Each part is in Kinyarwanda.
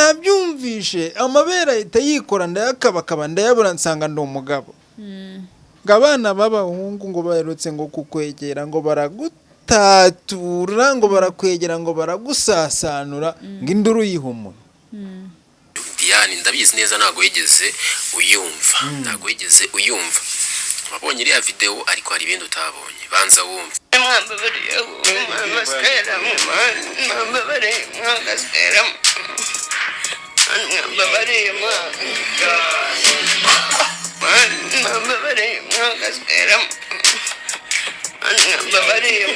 Nabyumvishe, amabere ahita yikora, ndayakabakaba ndayabura, nsanga ndi umugabo. Ngo abana b'abahungu ngo baherutse ngo kukwegera, ngo baragutatura, ngo barakwegera, ngo baragusasanura, ngo induru yihumura. Diane, ndabizi neza ntabwo wigeze uyumva, ntabwo wigeze uyumva. Wabonye iriya videwo, ariko hari ibindi utabonye. Banza wumve. Mwambabariye, mwagaswera, mwambabariye, mwagaswera, mwambabariye, mwambabariye, mwagaswera, mwambabariye.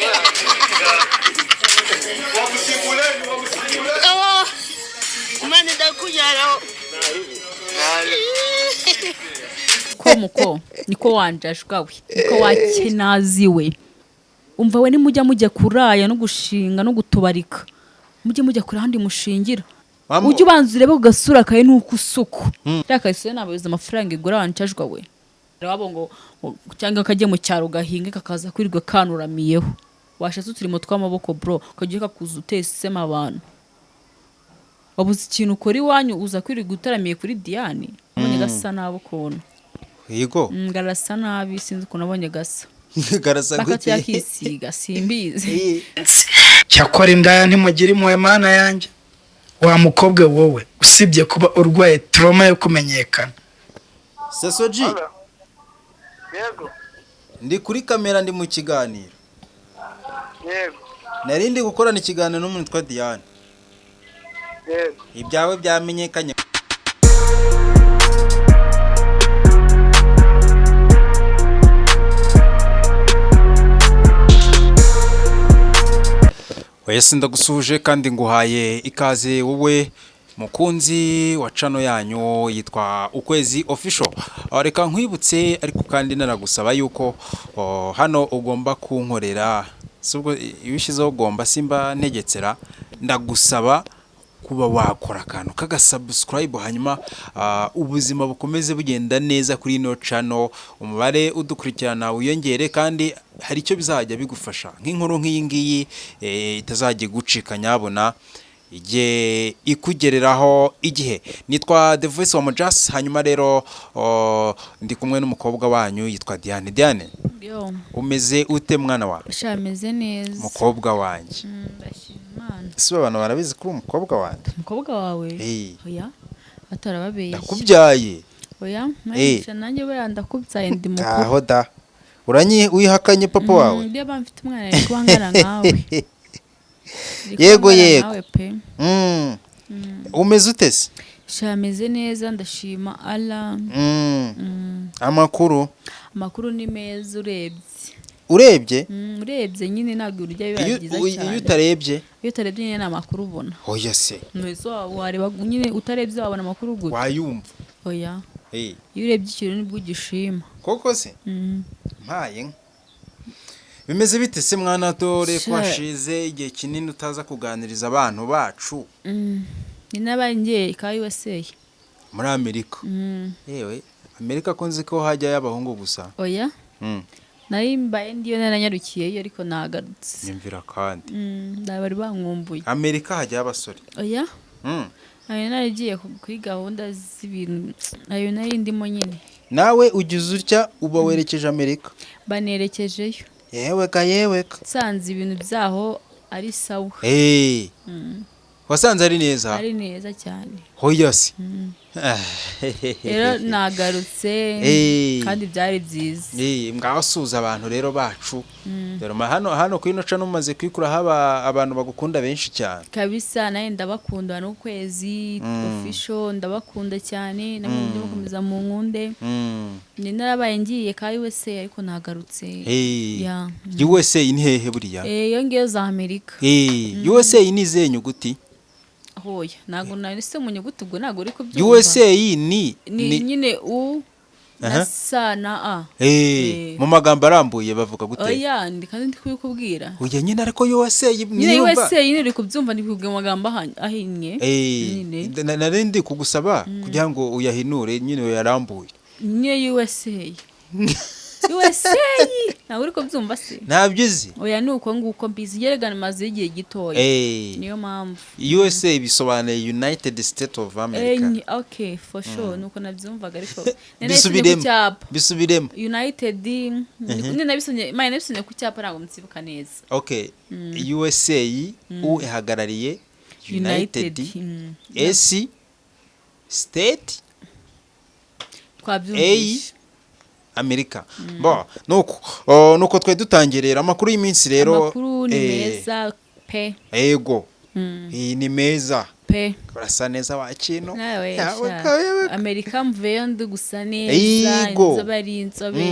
Imana idakujyanaho. Ko muko niko wanjajwa we, niko wakenazi we. Umva we, nimujya mujya kuraya no gushinga no gutubarika, mujye mujya kure ahandi mushingira. Ujye ubanza urebe ku gasura kawe nuko usuku rya kasura, ntabwo amafaranga igura, wanjajwa we. Wabo ngo cyangwa kajye mu cyaro gahinge, kakaza kwirirwa kanuramiyeho. Washatse uturimo tw'amaboko bro, ukajya kakuza utesema abantu. Wabuze ikintu ukora iwanyu, uza kwirirwa utaramiye kuri Diane? Abonye gasa nabi ukuntu. Yego. Garasa nabi, sinzi ukuntu abonye gasa. Garasa bakati gute? Yakisiga simbizi. Cyakora indaya ntimugira impuhwe, Mana yanjye. Wa mukobwa wowe, usibye kuba urwaye trauma yo kumenyekana. Sasoji. Yego. Ndi kuri kamera, ndi mu kiganiro. Yego. Nari ndi gukorana ikiganiro n'umuntu witwa Diane. Yego. Ibyawe byamenyekanye. Oya, ndagusuhuje kandi nguhaye ikaze, wowe mukunzi wa channel yanyu yitwa Ukwezi Official. Reka nkwibutse ariko kandi naragusaba yuko hano ugomba kunkorera. Si ubwo iyo ushyizeho ugomba, simba ntegetsera, ndagusaba kuba wakora akantu k'agasubscribe, hanyuma ubuzima bukomeze bugenda neza kuri ino channel, umubare udukurikirana wiyongere, kandi hari icyo bizajya bigufasha nk'inkuru nk'iyi ngiyi itazajya igucika, nyabona ijye ikugereraho igihe. Nitwa The Voice wa Mojas. Hanyuma rero ndi kumwe n'umukobwa wanyu yitwa Diane. Diane, Yo. umeze ute mwana wawe? Sha, meze neza. Mukobwa wanjye. Ndashima Imana. Ese abantu barabizi ko uri umukobwa wanjye? Umukobwa wawe? Eh. Oya, atarababeshya. Ndakubyaye. Oya, mwanisha nanjye buriya ndakubyaye, ndi mukuru. Aho da, uranyi wihakanye papa wawe? Ndiyo, mba mfite umwana ari kuba angana nkawe. Ari kuba Yego, angana yego. nkawe pe. Umeze ute se? Sha, meze neza, ndashima Allah. Amakuru? Amakuru ni meza urebye. Urebye? Urebye nyine ntabwo urya biba Iyo byiza iyo cyane. utarebye? Iyo utarebye nyine nta makuru ubona. Oya se. Mbese wareba nyine, utarebye wabona amakuru gute? Wayumva. Oya. Eh, iyo urebye ikintu nibwo ugishima. Koko se? Mpaye nka. Bimeze bite se mwana, dore ko hashize igihe kinini utaza kuganiriza abantu bacu? Ni n'abangiye ka USA. Muri Amerika? Yewe, Amerika ko nzi ko hajyayo abahungu gusa. Oya. Nari mbaye ndiyo, naranyarukiyeyo ariko nagarutse. Nyumvira kandi. Bari bankumbuye. Amerika hajyayo abasore? Oya. Ayo naragiye kuri gahunda z'ibintu, ayo nari ndimo nyine. Nawe ugize utya uba werekeje Amerika? Banerekejeyo. Yeweka, yeweka. Nsanze ibintu byaho ari sawa. Eh. Wasanze ari neza? Ari neza cyane. Hoya se. Rero nagarutse. Eh. Kandi byari byiza. Eh, ngaho suza abantu rero bacu. Dore hano kuri ino channel umaze kwikura haba abantu bagukunda benshi cyane. Kabisa, nawe ndabakunda n'Ukwezi Official, ndabakunda cyane, namwe mujye mukomeza mu nkunde. Ni narabaye ngiye ka USA ariko nagarutse. Eh. Ya. USA ni hehe buriya? Eh, iyo ngiyo za Amerika. Eh, USA ni izihe nyuguti? Hoya, ntabwo nari se mu nyuguti, ubwo ntabwo uri kubyumva. USA ni Ni nyine U na Aha. S na A. Eh, Eh. mu magambo arambuye bavuga gute? Oya, ndi kandi ndi kubikubwira. Oya nyine, ariko USA Nyine niyumva. USA nyine uri kubyumva, ndi kubwira amagambo ahinnye. Eh, Nyine. nari ndi kugusaba kugira ngo uyahinure nyine uyarambuye. Nyine USA. USA, ntabwo uri kubyumva se? Ntabyo uzi? Oya, ni uko nguko mbizi, yerekana maze igihe gitoya. Niyo mpamvu. USA bisobanuye United States of America. Okay, for sure, nuko nabyumvaga, ariko nari nabisomye ku Bisubiremo. cyapa. Bisubiremo. United, nyine nabisomye, mine nabisomye ku cyapa, ntabwo msibuka neza. Okay, USA, U ihagarariye United, S State, Twabyumvise. Amerika. Bo nuko, nuko twari dutangiye rero amakuru y'iminsi rero. Amakuru ni meza pe. Ego, iyi ni meza. Pe. Urasa neza wa kintu. Nawe Yawe sha. Amerika mvuyeyo ndi gusa neza. Yego. Inzobe ari inzobe.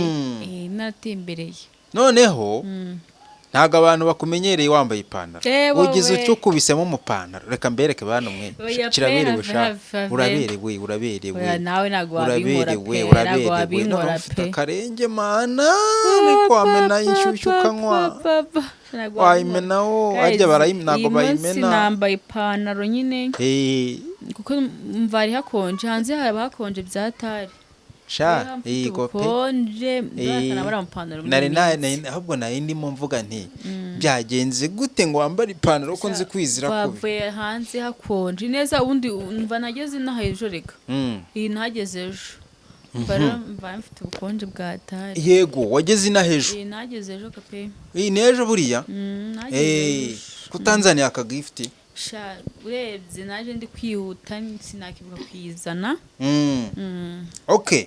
Natembereye. Noneho ntabwo abantu bakumenyereye wambaye ipantaro. Ewe Ugize we. utyo ukubisemo umupantaro. Reka mbereke bantu mwe. Oya pe, Kiraberewe have, sha. have, have. Uraberewe, uraberewe. Oya, nawe ntabwo wabinkora Uraberewe, pe, ntabwo uraberewe. wabinkora Noneho ufite pe. akarenge mana, niko wamena inshyushyu ukanywa. Wayimenaho, harya ntabwo Iyi munsi bayimena. nambaye ipantaro nyine kuko mva hari hakonje, hanze haba hakonje byatari. Sha, yego pe. Ubukonje nabara mu pantaro muri Nari iyi minsi. Ahubwo nari ndimo mvuga nti byagenze gute ngo wambare ipantaro, ko nzi kwizira kubi. Twavuye hanze hakonje neza, ubundi mva nageze inaha ejo reka. Iyi nahageze ejo, mva rero mva mfite ubukonje bwa tari. Yego, wageze ina ejo? Iyi nahageze ejo kape. Iyi ni ejo buriya. Nahageze ejo. Kutanzaniye aka gift? Sha, urebye naje ndi kwihuta, sinakibuka kuyizana. Okay,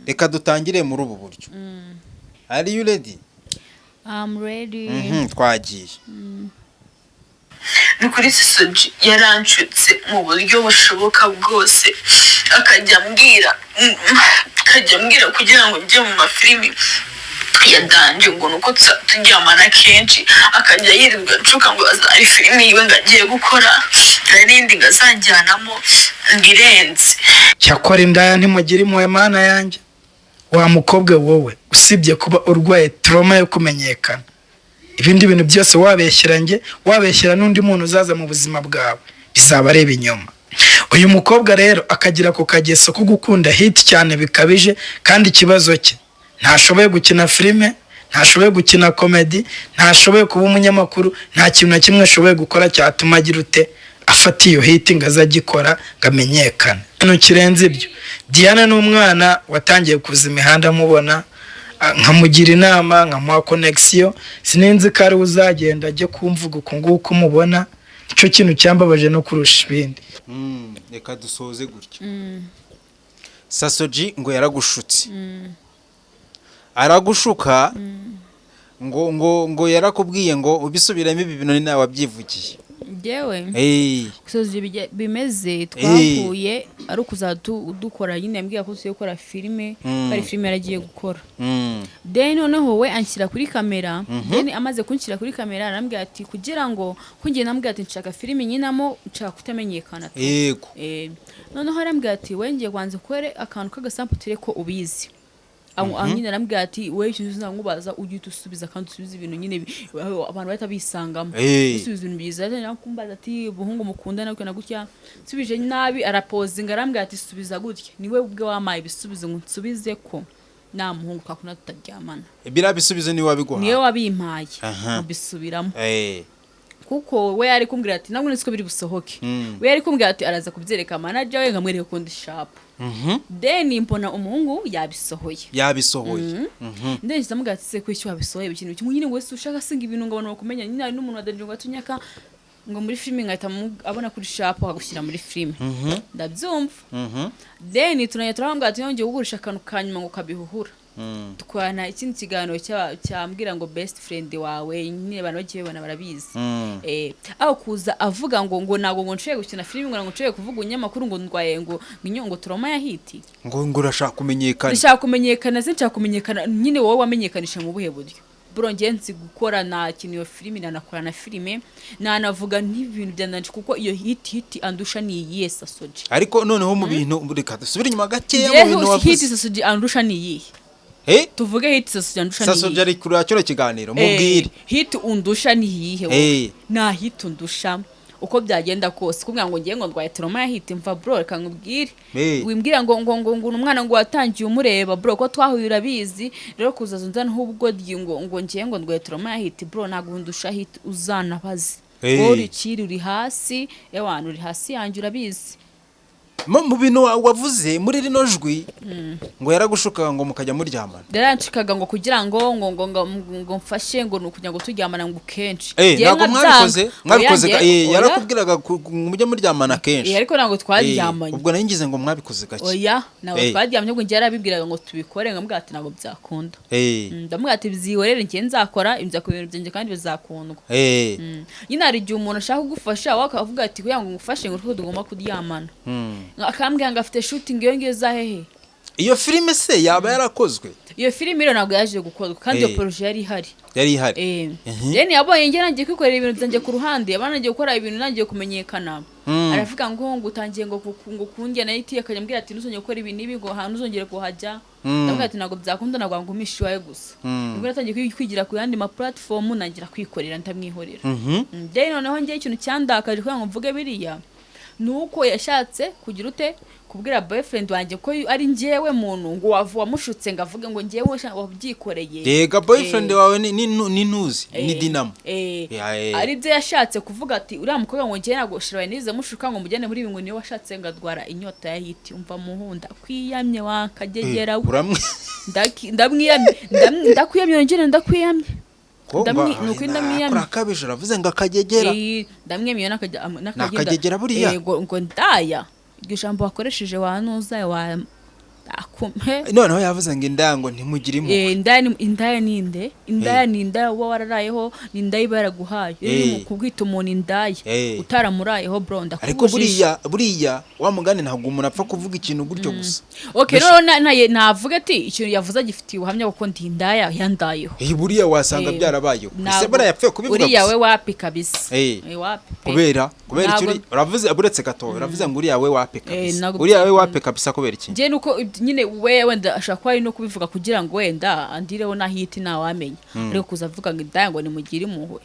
reka dutangire muri ubu buryo. Are you ready? I'm ready. Twagiye. Ni kuri Sosoji yaranshutse mu buryo bushoboka bwose, akajya ambwira kugira ngo njye mu mafilimi ya danger, ngo nuko turyamana kenshi, akajya yirirwa anshuka ngo azari filimi yiwe ngo agiye gukora, hari n'indi ngo azanjyanamo ngo irenze. Cyakora indaya ntimugira impuhwe mana yanjye. Wa mukobwa wowe, usibye kuba urwaye trauma yo kumenyekana, ibindi bintu byose wabeshyera njye, wabeshyera n'undi muntu uzaza mu buzima bwawe, bizaba ari ibinyoma. Uyu mukobwa rero akagira ku kageso ko gukunda hit cyane bikabije, kandi ikibazo cye ntashoboye gukina filime, ntashoboye gukina comedy, ntashoboye kuba umunyamakuru, nta kintu na kimwe ashoboye gukora cyatuma agira ute, afata iyo hit ngo aze agikora ngo amenyekane. Ikintu kirenze ibyo, Diana ni umwana watangiye kuza imihanda amubona, nkamugira inama, nkamuha connection. Sinzi ko ariwe uzagenda ajye kumvuga uku nguku umubona. Nicyo kintu cyambabaje no kurusha ibindi. Reka dusoze gutya. Sasoji ngo yaragushutse, aragushuka ngo yarakubwiye ngo ubisubiremo ibi bintu, ni nawe wabyivugiye. Njyewe gusoza ibyo bimeze, twahuye ari ukuzajya dukora nyine, yambwiye ko tugiye gukora filime, ko ari filime yaragiye gukora. Then noneho we anshyira kuri kamera. Then amaze kunshyira kuri kamera arambwira ati kugira ngo ko njye nambwira ati nshaka filime nyinamo, nshaka kutamenyekana tu. Noneho arambwira ati we ngiye kubanza ukore akantu k'agasample turebe ko ubizi. Aho nyine arambwira ati wowe ikintu uzamubaza ujye uhita usubiza, kandi usubize ibintu nyine abantu bahita bisangamo. Usubiza ibintu byiza. Yatangira kumbaza ati ubuhungu mukundana gutya na gutya, nsubije nabi arapozinga, arambwira ati subiza gutya. Niwe ubwe wampaye ibisubizo ngo nsubize ko nta muhungu twakunda tutaryamana. Biriya bisubizo niwe wabiguhaye? Niwe wabimpaye mubisubiramo. Kuko we yari kumbwira ati nabwo nzi ko biri busohoke. We yari kumbwira ati araza kubyereka manager we, nkamwereka ko ndi sharp. Then mbona umuhungu yabisohoye. Yabisohoye. Ndetse ndamubwira ati se kuki wabisohoye ikintu kimwe nyine ngo wese ushaka singa ibintu ngo abantu bakumenya nyine, hari n'umuntu wa danger ngo atunyaka ngo muri filime, ngahita abona kuri sharp akagushyira muri filime, ndabyumva. Then tunajya turamubwira ati yongeye kugurisha akantu ka nyuma ngo kabihuhura. Dukorana ikindi kiganiro cyambwira ngo best friend wawe nyine, abantu bagiye babona barabizi. Aho kuza avuga ngo ntabwo ngo nshoboye gukina filime, ngo ntabwo nshoboye kuvuga umunyamakuru, ngo ndwaye ngo trauma ya hit. Ngo urashaka kumenyekana. Ndashaka kumenyekana, sinshaka kumenyekana nyine. Wowe wamenyekanisha mu buhe buryo bro? Njye nzi gukora, nakina iyo filime, nanakora na filime, nanavuga n'ibintu bya nanje, kuko iyo hit andusha ni iyihe Sasoji? Ariko noneho mu bintu, reka dusubire inyuma gakeya mu Njyewe bintu hit wavuze. Sasoji andusha ni iyihe? Tuvuge hit Sasoji andusha ni Sasoji iyihe? ari kureba kino kiganiro, mubwire. Hit undusha ni iyihe wowe? Nta hit undusha. Uko byagenda kose, kumbwira ngo ngiye ngo ndwaye trauma ya hit, mva bro, reka nkubwire. Hey. Wimbwira ngo ni umwana ngo watangiye umureba, bro, ko twahuye urabizi. Rero kuzaza unzana ahubwo ngo ngiye ngo ndwaye trauma ya hit, bro, ntabwo ndusha hit, uzanabaze. Hey. Wowe urikiri uri hasi, ewana, uri hasi yanjye, urabizi. Mu bintu wavuze muri rino jwi, ngo yaragushukaga ngo mukajya muryamana. Yaranshikaga ngo kugira ngo mfashe, ngo ni ukugira ngo turyamana ngo kenshi. Eh, Njyewe ntabwo nkabyanga. mwabikoze? Oya, Mwabikoze njye- oya. yarakubwiraga ngo mujye muryamana kenshi. Eh, ariko ntabwo twaryamanye. Ubwo nari ngize ngo mwabikoze gake. Oya, ntabwo twaryamye. Ubwo njye yarabibwiraga ngo tubikore, nkamubwira ati ntabwo byakunda. Ndamubwira ati byihorere, njye nzakora nzakora ibintu byanjye kandi bizakundwa. Nyine hari igihe umuntu ashaka kugufasha, wowe akavuga ati kugira ngo ngufashe ngo tugomba kuryamana. Akambwira ngo afite shooting iyo ngiyo za hehe. Iyo filime se yaba yarakozwe? Iyo filime rero ntabwo yaje gukorwa, kandi iyo projet yari ihari. Yari ihari. Rero yabonye njye nangiye kwikorera ibintu byanjye ku ruhande, aba nangiye gukora ibintu, nangiye kumenyekana. Aravuga ngo utangiye ngo kundya na iti, akajya ambwira ati ntuzongere gukora ibi n'ibi, ngo ahantu uzongere kuhajya. Ndamubwira ati ntabwo byakunda, ntabwo ngumisha iwawe gusa. Nibwo natangiye kwigira ku yandi ma platform, nangira kwikorera, ndamwihorera. Rero noneho njye ikintu cyandakaje kugira ngo mvuge biriya ni uko yashatse kugira ute, kubwira boyfriend wanjye ko ari njyewe muntu ngo wamushutse, ngo avuge ngo njyewe wabyikoreye. Rega boyfriend wawe ni ntuzi ni Dinamo. Ya. Ari byo yashatse kuvuga ati uriya mukobwa ngo njyewe ntabwo shirawe nize mushuka ngo mujyane muri ibi, ngo niwe washatse ngo adwara inyota ya hit. Umva muhunda, kwiyamye wakagegera we. Uramwe. Ndamwiyamye, ndakwiyamye, nongere ndakwiyamye. Ko Ni ukuri ndamwiyamye. Kurakabije, uravuze ngo akagegera. Ndamwiyamye n'akagenda. Akagegera buriya? Ngo ndaya, iryo jambo wakoresheje wanuza wa akume. Noneho yavuze ngo indango ntimugire impuhwe. Indaya ni inde? Indaya ni indaya uba wararayeho, ni indaya iba yaraguhaye. Iyo uri mu kubwita umuntu indaya utaramurayeho, bro, Ariko ndakubujije. buriya wa mugani, ntabwo umuntu apfa kuvuga ikintu gutyo gusa. Okay, noneho navuga ati ikintu yavuze agifitiye ubuhamya, kuko ndi indaya yandayeho. Buriya wasanga byarabayeho. Ese buriya yapfuye kubivuga Uriya gusa? we wapi kabisa. Wapi pe. Kubera icyo uravuze, uretse gato, uravuze ngo uriya we wapi kabisa. Ntabwo Uriya we byakunda. wapi kabisa, kubera iki? Njye nuko nyine we wenda ashobora kuba ari no kubivuga kugira ngo wenda andireho na hit, ntawamenya. Ariko kuza avuga ngo indaya ngo nimugire impuhwe,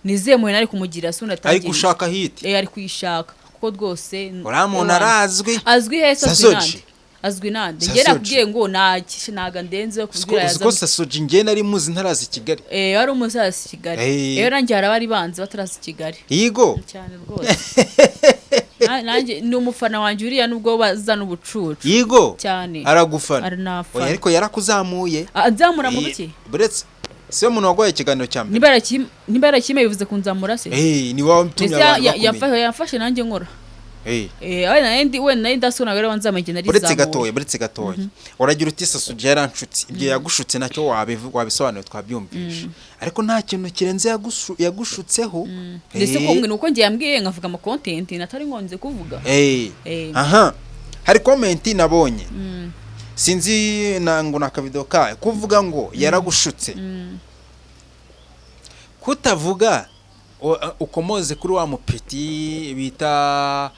nizeye muhe nari kumugira se undi Ari atagira. gushaka hit. Ari kuyishaka kuko rwose Uriya muntu arazwi. Azwi hese? Azwi Sasoji. nande? Azwi nande? Njye Sasoji. nakubwiye ngo ntago ndenze kubwira. Uzi ko Sasoji njye nari muzi ntarazi i Kigali? Eh, wari umuzazi i Kigali. Rero nanjye hari abari banzi batarazi i Kigali. Yigo. Cyane rwose. Nanjye ni umufana wanjye uriya, nubwo bazana ubucucu. Yigo. Cyane. Aragufana? Aranafana. Oya, ariko yarakuzamuye. Anzamura mu biki? Buretse siyo muntu waguhaye ikiganiro cya mbere. Niba yarakimeye bivuze kunzamura se? Ni wowe utumye Ndetse abantu bakumenya. yafashe nanjye nkora. Wenda nari wenda nari ndasona rero wanzamuye njye Buretse narizamuye. gatoya, buretse gatoya, uragira uti Sasoji yaranshutse. Ibyo yagushutse nacyo wabisobanuye, twabyumvishe, ariko nta kintu kirenze yagushutseho. Ndetse ko ni uko njye yambwiye nkavuga ama content natari ngonze kuvuga. Aha hari comment nabonye, sinzi na ngo ni akavido kayo, kuvuga ngo yaragushutse, kutavuga ukomoze kuri wa mupeti bita,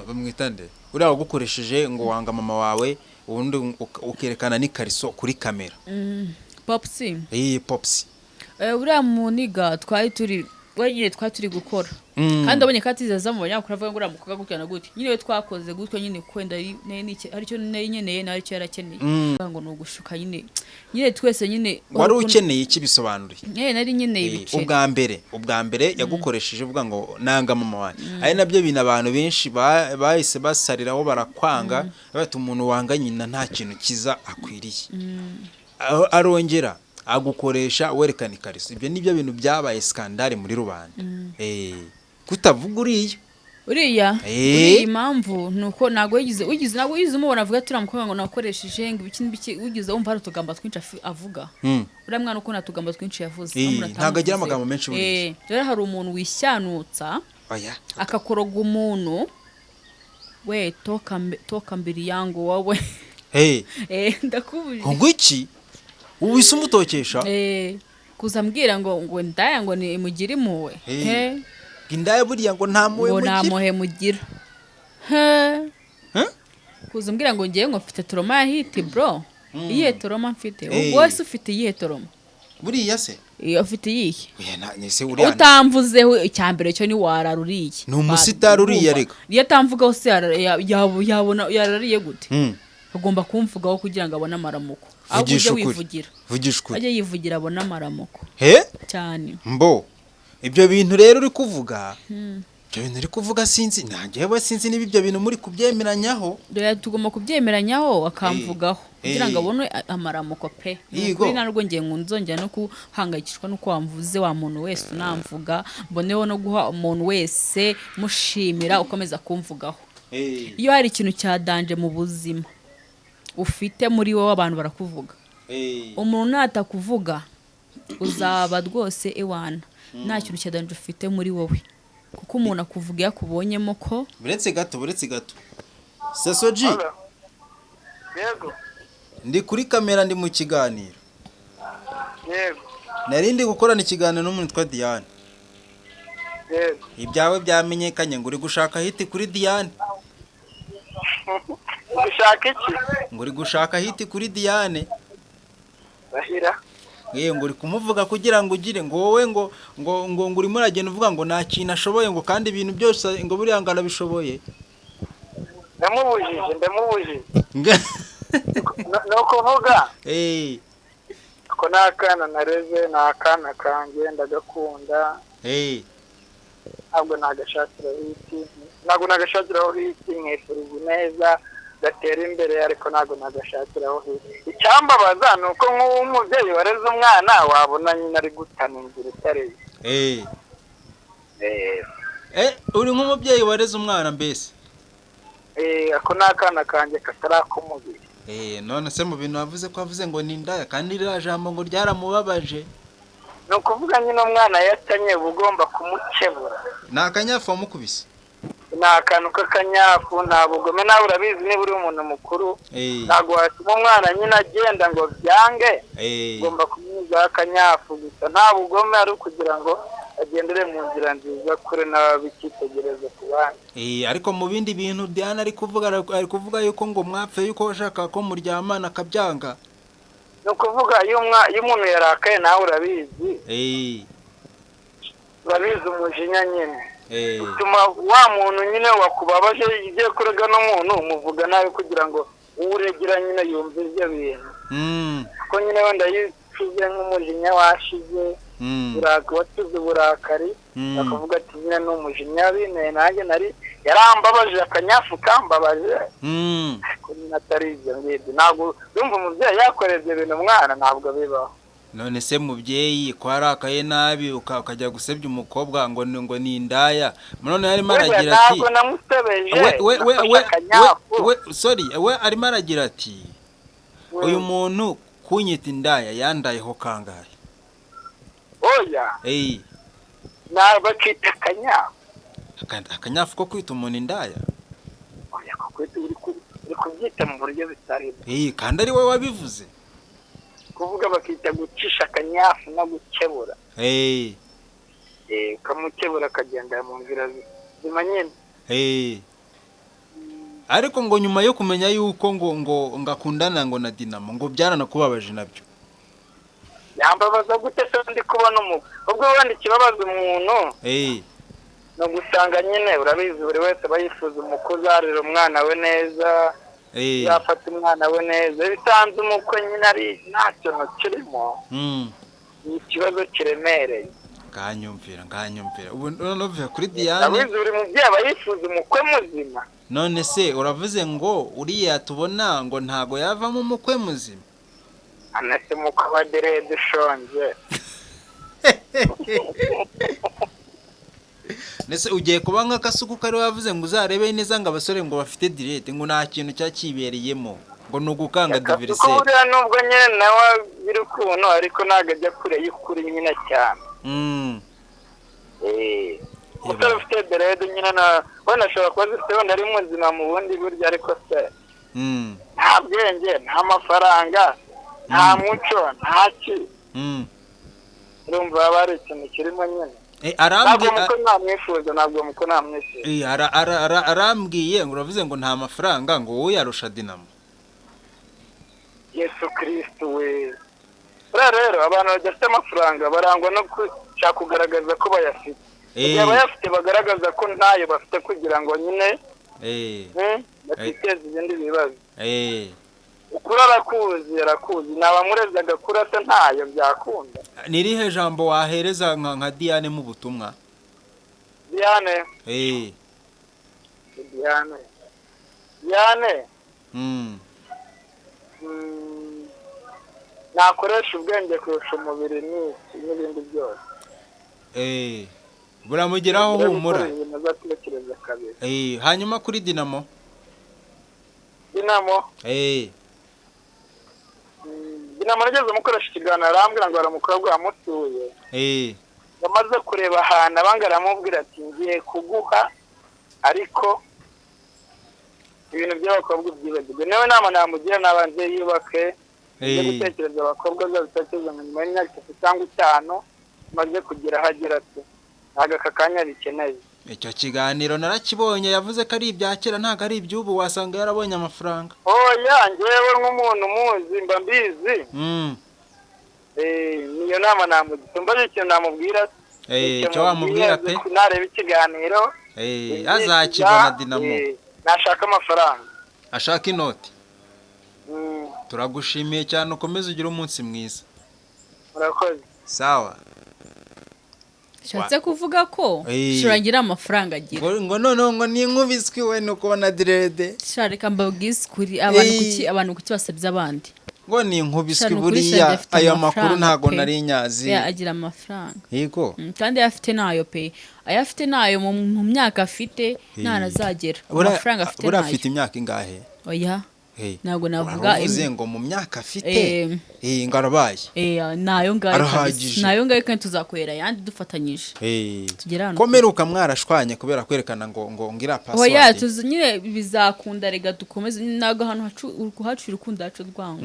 bamwita nde, uriya wagukoresheje ngo wanga mama wawe, ubundi ukerekana n'ikariso kuri kamera. Popsi. Iyi Popsi. Uriya muniga twari turi wenyine, twari turi gukora. Kandi abonye ko atizaza mu banyamakuru avuga ngo uriya mukobwa gutya na gutya, nyine we twakoze gutyo nyine kwenda aricyo nari nkeneye nawe aricyo yarakeneye. Ngo ni ugushuka nyine twese nyine. Wari ukeneye iki? Bisobanuriye. Nyine nari nkeneye ibiceri. Ubwa mbere yagukoresheje uvuga ngo nanga mama wanjye, ari nabyo bintu abantu benshi bahise basariraho barakwanga, bati umuntu wanga nyina nta kintu kiza akwiriye. Arongera agukoresha werekana ikariso, ibyo nibyo bintu byabaye scandale muri rubanda. Kutavuga uriya? Uriya, uriya impamvu ni uko ntabwo yigize ugize, ntabwo yigize umubona avuga ati uriya mukobwa ngo nakoresheje ngo ibiki n'ibiki, ugize wumva hari utugambo twinshi avuga. Uriya mwana uko nta tugambo twinshi yavuze. Umuntu Ntabwo agira atamuvuzeho. amagambo menshi buriya. Rero hari umuntu wishanutsa Oya. akakoroga umuntu we, toka mbere yangu wowe. Ndakubujije. Ngo iki? Ubu wise umutokesha? Kuza ambwira ngo ndaya ngo ni mugire impuhwe. Indaya buriya ngo nta muwe Ngo nta mugira. muhe mugira. He. Huh? Kuza umbwira ngo ngiye ngo mfite trauma ya hit, bro, iyihe trauma mfite? Ubwo wese ufite iyihe trauma? Buriya se Iyo afite iyihe? Oya, ese uriya Utamvuzeho icyambere cyo ni wararuriye. Ni umusitari uriya reka. Iyo atamvugaho se yabona yarariye gute? Agomba kumvugaho kugira ngo abone amaramuko. Ahubwo Vugisha ujye ukuri. wivugira. Vugisha ukuri. Ajye yivugira abone amaramuko. He? Cyane. Mbo. Ibyo bintu rero uri kuvuga, ibyo bintu uri kuvuga sinzi, nanjye sinzi niba ibyo bintu muri kubyemeranyaho. Dore tugomba kubyemeranyaho akamvugaho kugira ngo abone amaramuko pe. Ni Yego. ukuri ntabwo ngiye ngo nzongera no guhangayikishwa n'uko wamvuze wa muntu wese unamvuga, mboneho no guha umuntu wese mushimira ukomeza kumvugaho. Iyo hari ikintu cya danje mu buzima ufite muri wowe, abantu barakuvuga. Umuntu natakuvuga uzaba rwose ewana nta kintu cya danje ufite muri wowe, kuko umuntu akuvuga iyo akubonyemo ko. Buretse gato, buretse gato. Saso G, Halo. Yego. ndi kuri kamera, ndi mu kiganiro. Yego. Nari ndi gukorana ikiganiro n'umuntu witwa Diane. Yego. Ibyawe byamenyekanye ngo uri gushaka hit kuri Diane. Ushaka iki? Ngo uri gushaka hit kuri Diane. Bahira. Ngo uri kumuvuga kugira ngo ugire ngo wowe ngo ngo ngo ngo urimo uragenda uvuga ngo nta kintu ashoboye, ngo kandi ibintu byose ngo buriya ngo arabishoboye. Ndamubujije, ndamubujije. Ni ukuvuga ko ni akana nareze, ni akana kanjye, ndagakunda. Ntabwo nagashakiraho hit, ntabwo nagashakiraho hit, mwifuriza neza gatera imbere, ariko ntabwo nagashakiraho hit. Icyambabaza ni uko nk'uwo umubyeyi wareze umwana wabona nyine ari gutana inzira itari yo. Uri nk'umubyeyi wareze umwana mbese. Ako ni akana kanjye katari ak'umubiri. None se mu bintu wavuze ko wavuze ngo ni indaya, kandi ririya jambo ngo ryaramubabaje. Ni ukuvuga nyine umwana yatanye uba ugomba kumukebura. Ni akanyafu wamukubise. Ni akantu k'akanyafu, nta bugome, nawe urabizi niba uri umuntu mukuru. Ntabwo watuma umwana nyine agenda ngo byange. Ugomba kumwizaho akanyafu gusa, nta bugome, ari ukugira ngo agendere mu nzira nziza kure n'ababikitegereza ku bandi. Ariko mu bindi bintu Diane ari kuvuga, ari kuvuga yuko ngo mwapfe yuko washaka ko muryamana akabyanga. Ni ukuvuga iyo umuntu yarakaye nawe urabizi. Urabizi umujinya nyine. Bituma wa muntu nyine wakubabaje ugiye kurega n'umuntu umuvuga nabi kugira ngo uwuregera nyine yumve ibyo bintu. Kuko nyine wenda yicuze nk'umujinya washize, wacuze uburakari, akavuga ati nyine ni umujinya binteye nanjye nari yarambabaje, akanyafu kambabaje. Ariko nyine atari ibyo ngibyo. Ntabwo yumva umubyeyi yakorera ibyo bintu umwana, ntabwo bibaho. None se mubyeyi ko arakaye nabi ukajya gusebya umukobwa ngo ngo ni indaya, none arimo aragira ati ntabwo namusebeje, we sorry, we arimo aragira ati uyu muntu kunyita indaya yandayeho kangahe? Oya. Ntabwo akita akanyafu. Akanyafu ko kwita umuntu indaya? Oya, kuko uri kubyita mu buryo bitari. Kandi ari wowe wabivuze. Kuvuga bakita gucisha akanyafu no gukebura. Ukamukebura akagenda mu nzira zima nyine. Ariko ngo nyuma yo kumenya yuko ngo ngo ngakundana ngo na Dinamo ngo byaranakubabaje nabyo. Yambabaza gute se ndi kubona ubwo wenda ikibabaza umuntu? No gusanga nyine urabizi buri wese aba yifuza umukuzarira umwana we neza. Yafata umwana we neza, bitanze umukwe nyine ari nta kintu kirimo. Ni ikibazo kiremereye. Nganyumvira. Ubu none kuri Diane. Urabizi buri mubyeyi aba yifuza umukwe muzima. None se uravuze ngo uriya tubona ngo ntago yavamo umukwe muzima? Anase umukwe wa derede ushonje. Nese ugiye kuba nk'akasuku kari wavuze ngo uzarebe neza ngo abasore ngo bafite direct ngo nta kintu cyakibereyemo ngo ni ugukanga adversaire. Kuko nubwo nyine nawe biri kuntu ariko ntago ajya kure y'ukuri nyine cyane. Umusore ufite direct nyine na wenda ashobora kuba azifite wenda ari muzima mu bundi buryo, ariko se nta bwenge, nta mafaranga, nta muco, nta ki. Urumva haba hari ikintu kirimo nyine. Arambwiye ngo uravuze ngo nta mafaranga ngo wowe yarusha Dinamo. Yesu Kristo we. Buriya rero abantu badafite amafaranga barangwa no gushaka kugaragaza ko bayafite. Igihe abayafite bagaragaza ko ntayo bafite kugira ngo nyine batiteze ibindi bibazo. Ukuri arakuzi, arakuzi, nabamureze agakura se ntayo byakunda. Ni irihe jambo wahereza nka Diane mu butumwa? Diane. Diane. Diane. Nakoresha ubwenge kurusha umubiri n'ibindi byose. Buramugeraho humura. Hanyuma kuri Dinamo. Dinamo. Dinamo nageze mukoresha ikiganiro arambwira ngo aramukobwa wamutuye. Yamaze kureba ahantu abanga aramubwira ati ngiye kuguha ariko ibintu by'abakobwa byibagirwe. Niwe nama namugira nabanze yubake. Yo gutekereza abakobwa azabitekereza nyuma y'imyaka 3 cyangwa 5 maze kugira aho ati ntago aka kanya bikeneye. Icyo kiganiro narakibonye, yavuze ko ari ibya kera ntago ari iby'ubu, wasanga yarabonye amafaranga. Oya, njyewe nk'umuntu muzi mba mbizi. Niyo nama namugira, mbaje ikintu namubwira. Icyo wamubwira pe nareba ikiganiro azakibona Dinamo. Nashaka amafaranga, ashaka inoti. Turagushimiye cyane, ukomeze ugire umunsi mwiza. Murakoze. Sawa. Shatse kuvuga ko shurangira amafaranga agira. Ngo none ngo ni inkubiswi we no kubona direde. Shareka mbabwize kuri abantu kuki basabye abandi. Ngo ni inkubiswi buriya ayo makuru ntago nari nyazi. Ya agira amafaranga. Yego. Kandi afite nayo pe. Ayafite nayo mu myaka afite ntarazagera. Amafaranga afite nayo. Buriya afite imyaka ingahe? Oya. Ntabwo navuga uvuze ngo mu myaka afite ngarabaye nayo ngayo nayo ngayo kandi tuzakwera yandi dufatanyije tugera hano komeruka mwarashwanye kubera kwerekana ngo ngira password. Oya tuzi nyine bizakunda rega dukomeze nago hano hacu hacu urukundo hacu rwango.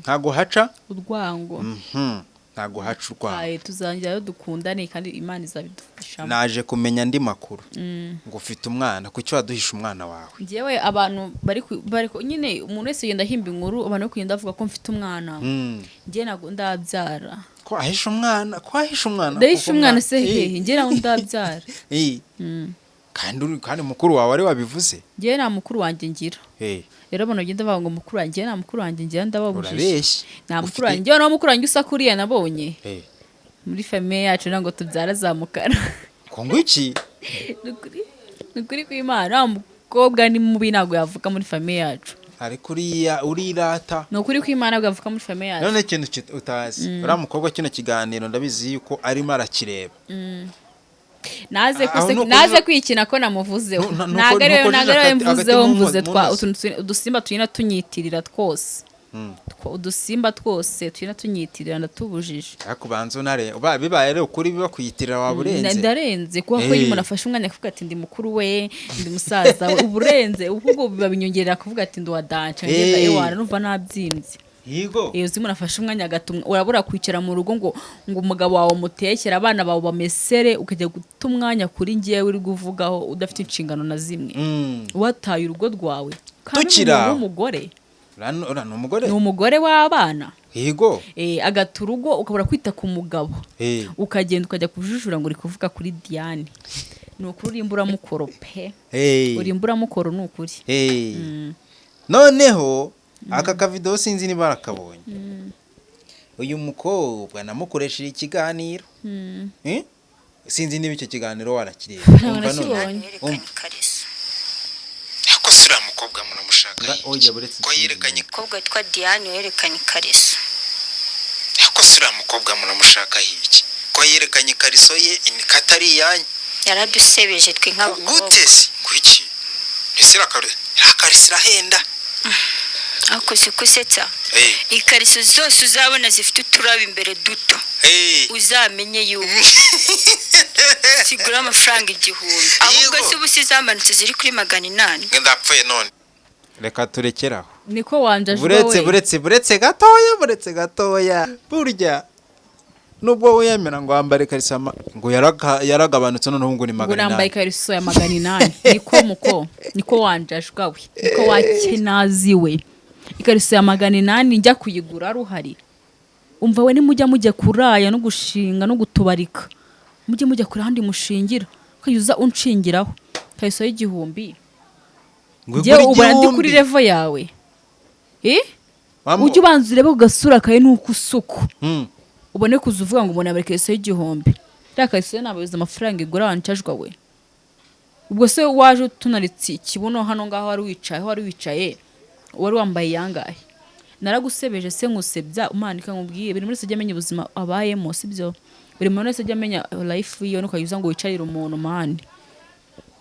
Ntago haca urwango. Ntago haca urwango. Tuzangira dukundane kandi Imana izabidufashamo. Naje kumenya andi makuru ngo ufite umwana, kuki waduhisha umwana wawe? Njyewe abantu bari nyine umuntu wese yenda ahimba inkuru, abantu kugenda avuga ko mfite umwana. Njye nago ndabyara. Ko ahisha umwana, ko ahisha umwana? Ndahisha umwana se hehe? Njye nago ndabyara. Kandi mukuru wawe ari wabivuze? Njye nta mukuru wanjye ngira. Rero abantu bagenda bavuga ngo mukuru wanjye nta mukuru wanjye ngira, ndababujije. Nta mukuru wanjye, no mukuru wanjye usakuriye nabonye. Muri famille yacu nango tubyara za mukara. Ko ngwiki? Nukuri kw'Imana, umukobwa ni mubi ntago yavuka muri famille yacu. Ariko uriya urirata. Nukuri kw'Imana ntabwo yavuka muri famille yacu. None ikintu utazi. Uriya mukobwa kino kiganiro ndabizi yuko arimo arakireba. Naze kwikina ko namuvuzeho. Ntago ari mvuzeho, mvuze twa udusimba tuyina tunyitirira twose. Udusimba twose tuyina tunyitirira ndatubujije. Akubanza unare bibaye rero kuri biba kuyitirira waburenze. Ndarenze kuko iyo umuntu afashe umwanya akavuga ati ndi mukuru we, ndi musaza we, uburenze ubwo biba binyongerera kuvuga ati ndi wa dance ngenda ewana numva nabyimbye. Yego. Iyo uzi umuntu afashe umwanya agatumwa urabura kwicara mu rugo ngo umugabo wawe mutekera abana bawe bamesere, ukajya guta umwanya kuri ngiye uri kuvugaho udafite inshingano na zimwe. Wataye urugo rwawe. Kandi umugore. Ura ni umugore. Ni umugore w'abana. Yego. Agata urugo ukabura kwita ku mugabo. Ukagenda ukajya kujujura ngo uri kuvuga kuri Diane. Ni ukuri urimbura mukoro pe. Urimbura mukoro ni ukuri. Noneho aka kavideo sinzi niba barakabonye. Uyu mukobwa namukoresheje ikiganiro. Sinzi niba icyo kiganiro warakireba. Umva none. Ako sura mukobwa muramushaka. Oya buretse. Ko yerekanye mukobwa witwa Diane yerekanye ikariso. Ako sura mukobwa muramushaka iki? Ko yerekanye ikariso ye katari yanyu. Yaradusebeje twe nk'abakobwa. Gute se? Kuki? Ese rakariso irahenda. Ako sikusetsa. Ikariso zose uzabona zifite uturabo imbere duto. Uzamenye yuko sigura amafaranga 1000. Ahubwo se ubu zamanutse ziri kuri 800. Ndapfuye none. Reka turekeraho. Niko wanje ajwe. Buretse gatoya. Burya nubwo wemera ngo wambare ikariso ngo yaragabanutse noneho ngo ni 800. Ngo nambaye ikariso ya 800. Niko muko, niko wanje ajwawe, niko wakenazi we. Ikariso ya 800 njya kuyigura ruhari. Umva we, nimujya mujya kuraya no gushinga no gutubarika, mujye mujya kure ahandi mushingira, ukajya uza unshingiraho ikariso y'igihumbi. Ngo Njyewe igura ubona ndi igihumbi. kuri level yawe, eh? Ujye ubanza urebe ku gasura kawe nuko usuku, ubone kuza uvuga ngo umuntu yambaye ikariso y'igihumbi. Iriya kariso ntabwo uzi amafaranga igura, wancajwa we. Ubwo se waje utunaritse ikibuno hano ngaho wari wicaye, aho wari wicaye wari wambaye yangahe? Naragusebeje se nkusebya umanika? Nkubwiye, buri wese ajya amenya ubuzima abayemo, sibyo? Buri muntu wese ajya amenya life yiwe. Ntukajya uza ngo wicarire umuntu, man,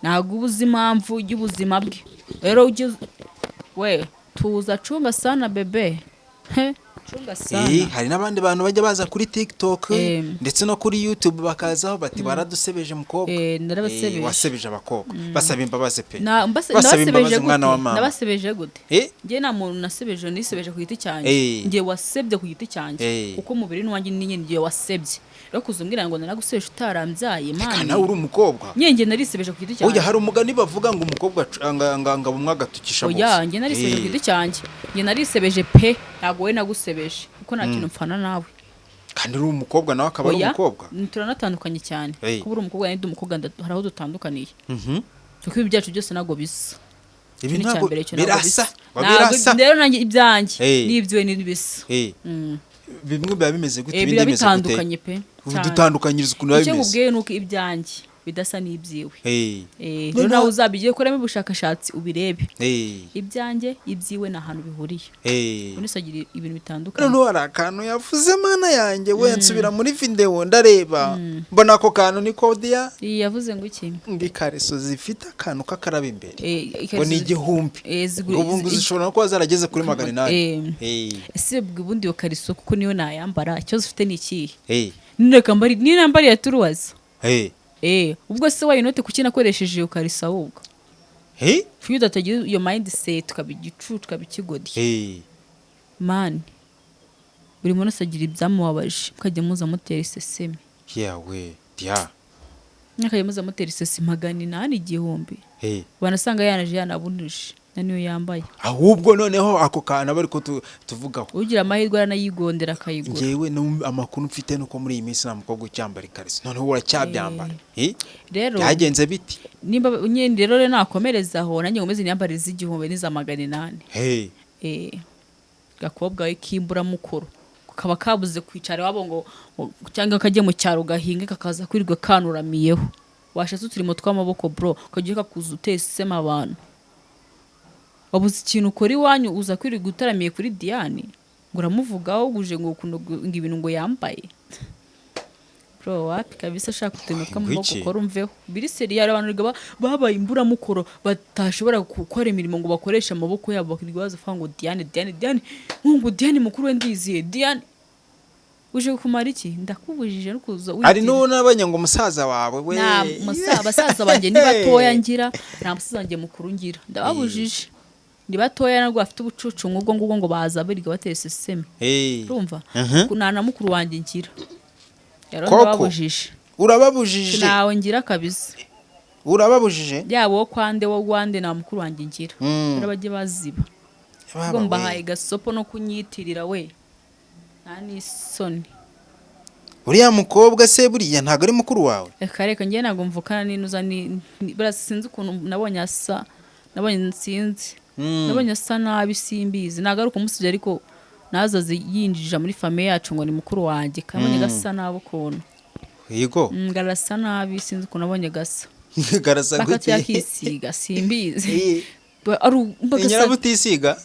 ntabwo uba uzi impamvu y'ubuzima bwe. Rero ujye we tuza, cunga sana bebe, he, cunga sana. Hari n'abandi bantu bajya baza kuri TikTok ndetse no kuri YouTube, bakazaho bati: "Baradusebeje mukobwa." Narabasebeje. Wasebeje abakobwa, basaba imbabazi pe. Na Basaba ndabasebeje imbabazi, gute? mwana wa mama. Ndabasebeje gute? Njye nta muntu nasebeje, nisebeje ku giti cyanjye. Njye wasebye ku giti cyanjye, kuko umubiri n'uwanjye ni njye wasebye. Rero kuza umbwira ngo naragusebeje utarambyaye, Reka, man. nawe uri umukobwa. Nyine njye narisebeje ku giti cyanjye. Oya, hari umugani bavuga ngo umukobwa nga bumwe agatukisha bose. Oya, njye narisebeje ku giti cyanjye, njye narisebeje pe. Ntabwo wowe nagusebeje kuko nta kintu mpfana nawe. Kandi uri umukobwa, nawe akaba ari Oya, umukobwa. turanatandukanye cyane. Kuba uri umukobwa ndi umukobwa, hari aho dutandukaniye, kuko ibi byacu byose ntabwo bisa. Ibi Icyo ni icya ntabwo mbere, icyo ntabwo birasa bisa. ngo Ntabwo- birasa. Rero nanjye ibyanjye n'ibyo ni bisa. Bimwe biba bimeze gute, ibindi Biba bimeze gute? bitandukanye pe, Ubu cyane. dutandukanyiriza ukuntu biba Icyo bimeze. nkubwiye ni uko ibyanjye bidasa n'ibyiwe. Noneho- Rero nawe uzabigiye ukoremo ubushakashatsi ubirebe, ibyanjye, ibyiwe ni ahantu bihuriye. Ubundi se agira ibintu bitandukanye. Noneho hari akantu yavuze, mana yanjye we, nsubira muri videwo ndareba, mbona ako kantu ni kodiya. Iyi yavuze ngo iki? Ngo ikariso zifite akantu k'akarabo imbere Ikariso ngo ni 1000. Zigura- Ngo ubu ngo zishobora no kuba zarageze kuri 800. Ese ubwo ubundi iyo kariso kuko niyo nayambara, ikibazo ufite ni ikihe? Nireka mbari niyo nambariye turuwaza. Ubwo se wayinote kuki nakoresheje iyo kariso ahubwo? Kuki udatagira iyo mindset, ukaba igicucu, ukaba ikigodi? Man, buri muntu wese agira ibyamubabaje, mukajya muza mutera iseseme. Yawe dia. Mukajya muza mutera iseseme, 800, 1000. Wanasanga yanaje yanabunije na niyo yambaye. Ahubwo noneho ako kantu aba ariko tuvugaho. Ugira amahirwe aranayigondera akayigura. Ngewe amakuru mfite nuko muri iyi minsi nta mukobwa ucyambara ikariso, noneho uracyabyambara? Rero Byagenze biti? nimba nyine rero nakomereza aho, nanjye nkomeze niyambare iz'igihumbi n'iza 800. Gakobwa we k'imburamukoro kaba kabuze kwicara iwabo ngo cyangwa kajye mu cyaro gahinge, kakaza kwirirwa kanuramiyeho. Washatse uturimo tw'amaboko bro, ukajya kakuza utesema abantu. Wabuze ikintu ukora iwanyu, uza kwirirwa utaramiye kuri Diane ngo uramuvugaho uguje ngo ukuntu ngo ibintu ngo yambaye. Bro, wapi kabisa, ashaka uturimo tw'amaboko. Ngwiki? Ukora umveho biri sérieux. Hari abantu erega babaye imburamukoro, batashobora gukora imirimo ngo bakoreshe amaboko yabo, bakirirwa baza kuvuga ngo Diane, Diane, Diane, ngo Diane mukuru we, ndiziye Diane uje kumara iki? Ndakubujije no kuza Hari wigira. n'uwo nabonye ngo umusaza wawe we. Nta basaza banjye ni batoya ngira, nta musaza wanjye mukuru ngira. Ndababujije, ni batoya nabwo bafite ubucucu nk'ubwo ngubwo ngo baza birirwa batera iseseme. Urumva? Nta na mukuru wanjye ngira rero. Koko? Ndababujije. Urababujije? Ntawe ngira kabisa. Urababujije? Yaba uwo kwande, wo rwande, nta mukuru wanjye ngira. Rero bajye baziba. Baba Ubwo we. mbahaye gasopo no kunyitirira we, nta n'isoni. Uriya mukobwa se buriya ntabwo ari mukuru wawe? Reka reka, njye ntabwo mvukana n'inuza buriya sinzi ukuntu nabonye asa, nabonye, sinzi, nabonye asa nabi, simbizi. Ntabwo ari ukumusebya, ariko nazaze yinjija muri famille yacu ngo ni mukuru wanjye, kabonye gasa nabi ukuntu. Yego. Garasa nabi, sinzi ukuntu nabonye gasa. Garasa gute? Bakati yakisiga, simbizi. Nyirabutisiga.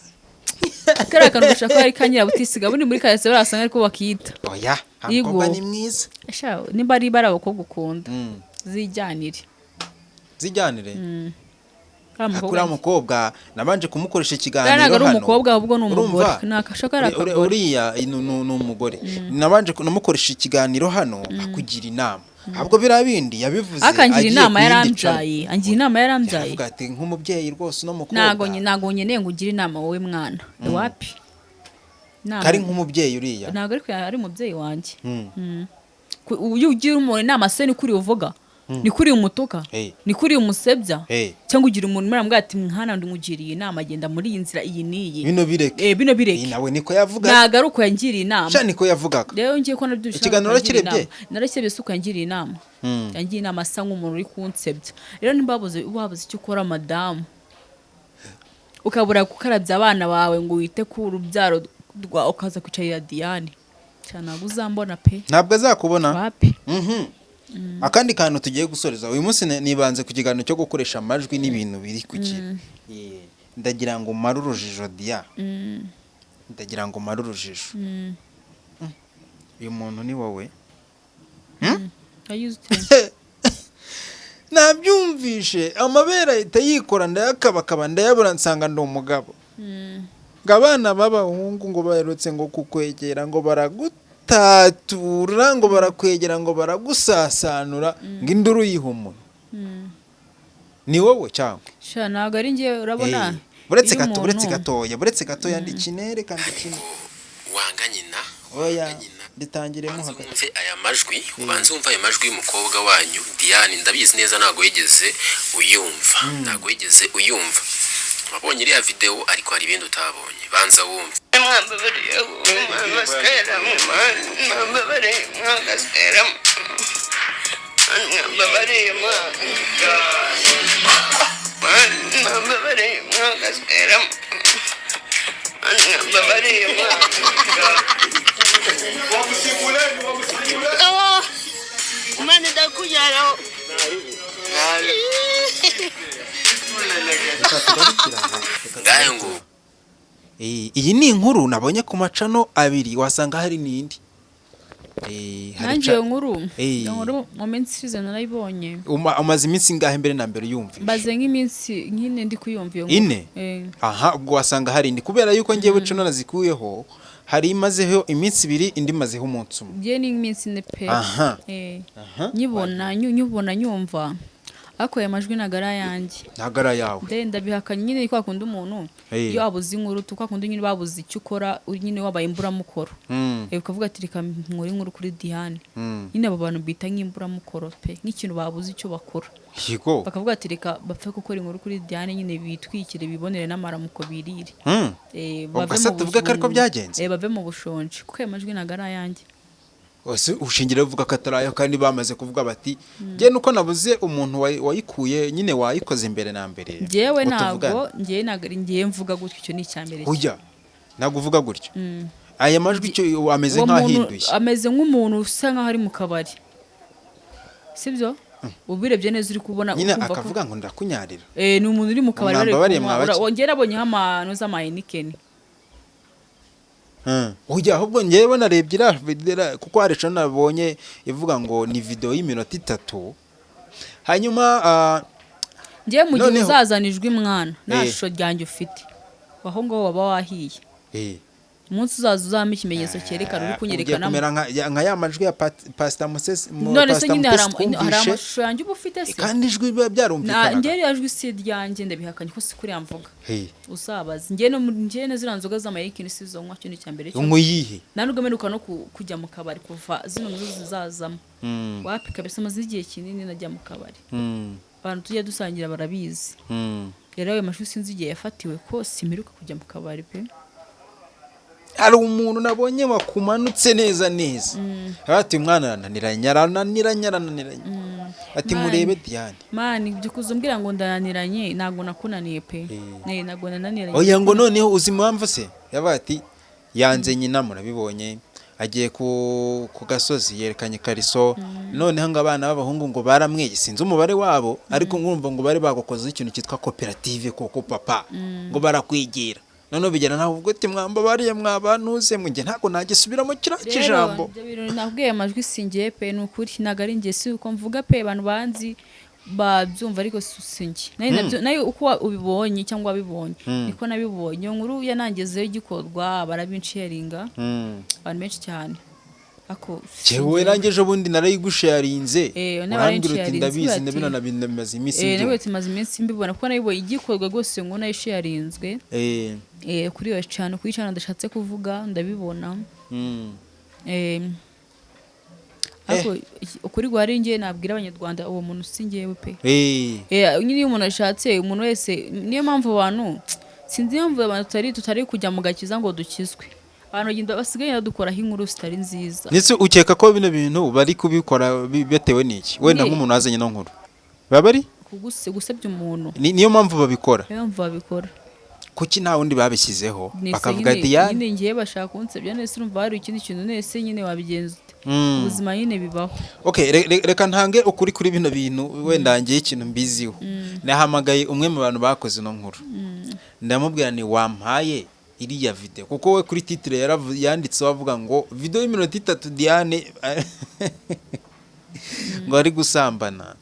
Kariya kantu gashobora kuba ari ka nyirabutisiga, bundi muri karitsiye barasanga ariko bakita. Oya. Yego. Umukobwa ni mwiza. Sha, nimba ari abakobwa ukunda, zijyanire. Zijyanire. Kariya mukobwa. Kuriya mukobwa nabanje kumukoresha ikiganiro Buriya ntabwo ari hano. umukobwa, ahubwo ni umugore. Urumva? Ni akashaka ari akagore. Uriya ni umugore. Nabanje namukoresha ikiganiro hano akugira inama, ahubwo biriya bindi yabivuze Akangira agiye inama ku yindi channel. yarambyaye, angira inama yarambyaye. Yaravuga ati nk'umubyeyi rwose uno mukobwa. Ntabwo nkeneye ngo ugire inama wowe mwana, wapi. Kari nk'umubyeyi uriya. Ntabwo ariko ari umubyeyi wanjye. Iyo ugira umuntu inama se ni kuri uvuga. Ni kuri umutuka, ni kuri umusebya, cyangwa ugira umuntu murambwira ati: "Mwana, ndimugiriye inama, agenda muri iyi nzira iyi n'iyi." Bino bireke. Eh, bino bireke. Iyi nawe niko yavugaga. Ntabwo ari uko yangiriye inama. Sha, niko yavugaga. Rero ngiye ko nabyo. Ikiganiro warakirebye? Narakirebye. Si uko yangiriye inama, yangiriye inama asa nk'umuntu uri kunsebya. Rero nimba wabuze icyo ukora, madamu, ukabura gukarabya abana bawe ngo wite ku rubyaro rwawe, ukaza kwicarira Diane cyane, ntabwo uzambona pe. Ntabwo azakubona. Wapi. Akandi kantu tugiye gusoreza uyu munsi, nibanze ku kiganiro cyo gukoresha amajwi n'ibintu biri ku kintu. Ndagira ngo mare urujijo, Dia, ndagira ngo mare urujijo. Uyu muntu ni wowe? Ayizi ute? Nabyumvishe, amabere ahita yikora, ndayakabakaba ndayabura, nsanga ndi umugabo. Ngo abana b'abahungu ngo baherutse ngo kukwegera, ngo baragutatura, ngo barakwegera, ngo baragusasanura, ngo induru yihumura. Ni wowe cyangwa? Sha, ntabwo ari njye, urabona. Eh, buretse Iyo gato, buretse gatoya, buretse gatoya, ndikine, reka ndikine. Wanga nyina. Oya. Wanga nyina. Nditangiremo Ubanza hagati. wumve aya majwi, ubanza wumve ayo majwi y'umukobwa wanyu Diane. Ndabizi neza ntabwo wigeze uyumva, ntabwo wigeze uyumva. Wabonye iriya videwo, ariko hari ibindi utabonye. Banza wumve. Mwambabariye, mwagaswera, mwambabariye, mwagaswera, mwambabariye, mwambabariye, mwagaswera, mwambabariye. Imana idakujyanaho. Reka tugarukire aha, reka Ngahe tugarukire ngo aha. Iyi ni inkuru nabonye ku macano abiri, wasanga hari n'indi. Hari Nanjye iyo nkuru, iyo nkuru mu minsi ishize narayibonye. Umaze iminsi ingahe mbere na mbere uyumvishe? Mbaze nk'iminsi nk'ine ndi kuyumva iyo nkuru. Ine? Eh. Aha, ubwo wasanga hari indi, kubera yuko ngewe cano nazikuyeho, hari imazeho iminsi 2, indi imazeho umunsi umwe. Njye ni iminsi 4 pe. Eh. Nyibona, nyubona, nyumva, ariko aya majwi ntabwo ari ayanjye. Ntabwo ari ayawe. Nde ndabihakanye nyine. Kwa kundi umuntu iyo wabuze inkuru, kwa kundi nyine babuze icyo ukora, uri nyine wabaye imburamukoro. Ukavuga ati: "Reka nkore inkuru kuri Diane." Nyine abo bantu bita nk'imburamukoro pe, nk'ikintu babuze icyo bakora, bakavuga ati: "Reka bapfe gukora inkuru kuri Diane nyine, bitwikire, bibonere n'amaramuko, birire." Ubwo Bave se mu tuvuge ko ariko byagenze? Bave mu bushonji, kuko ayo majwi ntabwo ari ayanjye. Ese ushingira uvuga ko atari ayo, kandi bamaze kuvuga bati: "Njye nuko nabuze umuntu wayikuye nyine, wayikoze mbere na mbere Njyewe ngo ntabwo tuvugane." Njyewe ntabwo ari njyewe mvuga gutyo, icyo ni icya mbere. Ujya ntabwo uvuga gutyo. Aya majwi icyo ameze Uwo muntu nk'ahinduye. ameze nk'umuntu usa nk'aho ari mu kabari, sibyo? Ubirebye neza uri kubona Nyine ukumva ko akavuga ngo ndakunyarira. Ni umuntu uri mu kabari bari Mwambabariye kunywa. mwabaki? Njyewe nabonyeho amanu z'ama Heineken. Ujya ahubwo njyewe narebye iriya video, kuko hari icyo nabonye ivuga ngo ni video y'iminota 3, hanyuma Njyewe mu gihe uzazana ijwi, mwana, nta shusho ryanjye ufite, aho ngaho waba wahiye. Umunsi uzaza uzampa ikimenyetso cyerekana uri Ugiye kunyerekana. kumera nka ya majwi ya Pastor Moses, None se Pastor nyine Mutesi hari twumvishe. amashusho yanjye uba ufite se? Kandi ijwi biba byarumvikanaga. Njyewe ririya jwi si iryanjye, ndabihakanye ko si kuriya mvuga. Uzabaza njyewe no njyewe na ziriya nzoga z'ama Heineken si zo nywa, cyo ni icya mbere cyo. Unywa iyihe? Nta nubwo mperuka no kujya mu kabari kuva zino nzo zizazamo. Wapi kabisa, maze igihe kinini najya mu kabari. Abantu tujya dusangira barabizi. Rero ayo mashuri sinzi igihe yafatiwe, ko simperuka kujya mu kabari pe. Hari umuntu nabonye wakumanutse neza neza, ati: "Umwana arananiranye, arananiranye, arananiranye," ati: Man. "Murebe Diane." Man, ibyo kuza umbwira ngo ndananiranye, ntabwo nakunaniye pe. Ntabwo nananiranye. Oya, ngo noneho uzi impamvu se? Yabaye ati: "Yanze nyina, murabibonye, agiye ku gasozi, yerekanye ikariso." Noneho ngo abana b'abahungu ngo baramweye, sinzi umubare wabo, ariko ngumva ngo bari bagukozeho ikintu cyitwa koperative koko papa, ngo barakwigira. Noneho bigera naho ubwo ati: "Mwambabariye mwabantuze mu gihe ntabwo nagisubiramo kiriya Rero kijambo." ibyo bintu nakubwiye, amajwi singiye pe, ni ukuri ntabwo ari njye, si uko mvuga pe. Abantu banzi babyumva, ariko si njye. Nayo nayo uko ubibonye cyangwa wabibonye niko nabibonye. Iyo nkuru yanangezeho igikorwa, barabinsharinga abantu benshi cyane, ariko si Jewe njyewe. nanjye ejo bundi narayigusharinze, n'abari urambwira uti: nsharinze, "Ndabizi, bati- ndabino bimaze iminsi Nawe mbyumva." tumaze iminsi mbibona, kuko nayibonye igikorwa rwose ngo nayisharinzwe kuri iyo cano, kuri cano ndashatse kuvuga, ndabibona. Ariko ukuri guhari, njye nabwira Abanyarwanda, uwo muntu si njyewe pe. Nyine iyo umuntu ashatse, umuntu wese, niyo mpamvu abantu, sinzi impamvu abantu tutari kujya mu gakiza ngo dukizwe. Abantu bagenda basigaye badukoraho inkuru zitari nziza. Ndetse ukeka ko bino bintu bari kubikora bitewe n'iki wenda? Nk'umuntu wazanye ino nkuru baba bari gusebya umuntu. Niyo mpamvu babikora? Niyo mpamvu babikora. Kuki nta wundi babishyizeho Nese bakavuga nyine- Diane? Nyine ngiye bashaka kunsebya, nese urumva hari ikindi kintu? Nese nyine wabigenza ute? Ubuzima nyine bibaho. Okay, reka ntange ukuri kuri bino bintu. Wenda ngiye ikintu mbiziho, nahamagaye umwe mu bantu bakoze ino nkuru, ndamubwira ni wampaye iriya video, kuko we kuri titre yanditseho avuga ngo video y'iminota 3 Diane ngo ari gusambana.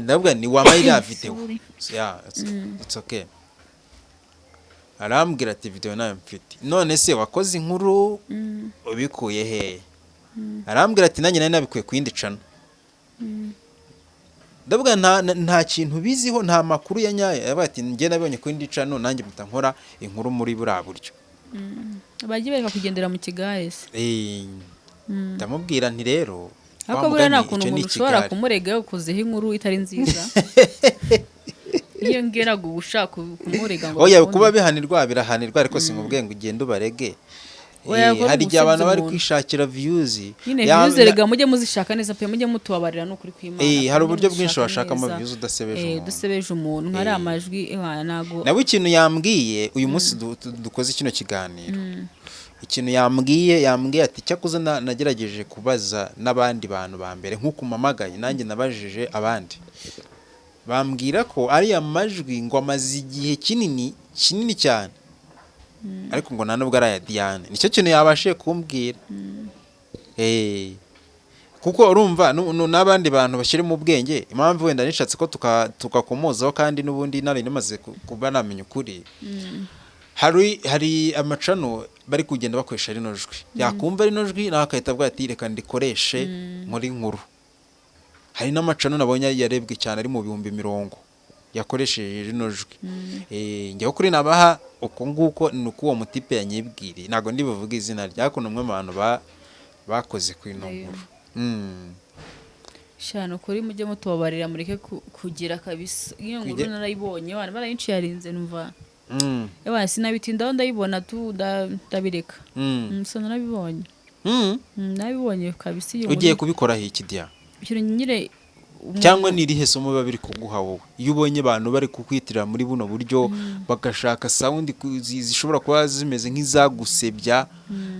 Ndabwira ni wampaye iriya video. Sorry. Yeah, it's okay. Arambwira ati video nayo mfite. None se wakoze inkuru ubikuye hehe? Arambwira ati nanjye nari nabikuye ku yindi channel. Ndavuga nta kintu biziho, nta makuru ya nyayo. Yabaye ati njye nabonye ku yindi channel, nanjye mpita nkora inkuru muri buriya buryo. Bajye bareka kugendera mu kigare se. Ndamubwira nti rero Ariko wa buriya nta mugani, kuntu icyo ni umuntu ushobora ikigare. kumurega yakozeho inkuru itari nziza. Iyo ngira ngo ushaka kumurega ngo Oya, bikunde. kuba bihanirwa birahanirwa, ariko sinkubwiye ngo ugende ubarege. Oya, ko ari Hari igihe abantu ugusebya bari umuntu. kwishakira views. Nyine views rega mujye muzishaka neza pe, mujye mutubabarira n'ukuri kw'Imana. Hari Mujye uburyo bwinshi muzishaka washakamo neza. views udasebeje umuntu. Udasebeje umuntu nkari amajwi ntago. Nawe ikintu yambwiye uyu munsi dukoze kino kiganiro, ikintu yambwiye ati cyakoze nagerageje kubaza n'abandi bantu ba mbere nk'uko umpamagaye, nanjye nabajije abandi, bambwira ko ariya majwi ngo amaze igihe kinini kinini cyane, ariko ngo nta nubwo ari aya Diane. Nicyo kintu yabashije kumbwira. Kuko urumva n'abandi bantu bashyira mu bwenge impamvu wenda nishatse ko tukakomozaho, kandi n'ubundi nari namaze kuba namenya ukuri. Hari amachannel bari kugenda bakoresha rino jwi, yakumva rino jwi nawe agahita avuga ati reka ndikoreshe nkore inkuru. Hari n'amachannel nabonye yarebwe cyane ari mu 40,000 yakoresheje rino jwi. Njyewe kuri nabaha uko nguko ni uko uwo mutipe yanyibwiriye, ntabwo ndi buvuge izina rye, ariko ni umwe mu bantu bakoze kuri ino nkuru. Shana ukuri mujye mutubabarira, mureke kugira kabisa iyo nkuru. Narayibonye, abantu barayinsharinze, numva ewa sinabitindaho, ndayibona tu ndabireka. So narabibonye. Narabibonye kabisa iyo Ugiye nkuru. kubikoraho iki, Dia? Ikintu nyine Cyangwa ni irihe somo biba biri kuguha wowe iyo ubonye abantu bari kukwitirira muri buno buryo, bagashaka sound zishobora kuba zimeze nk'izagusebya?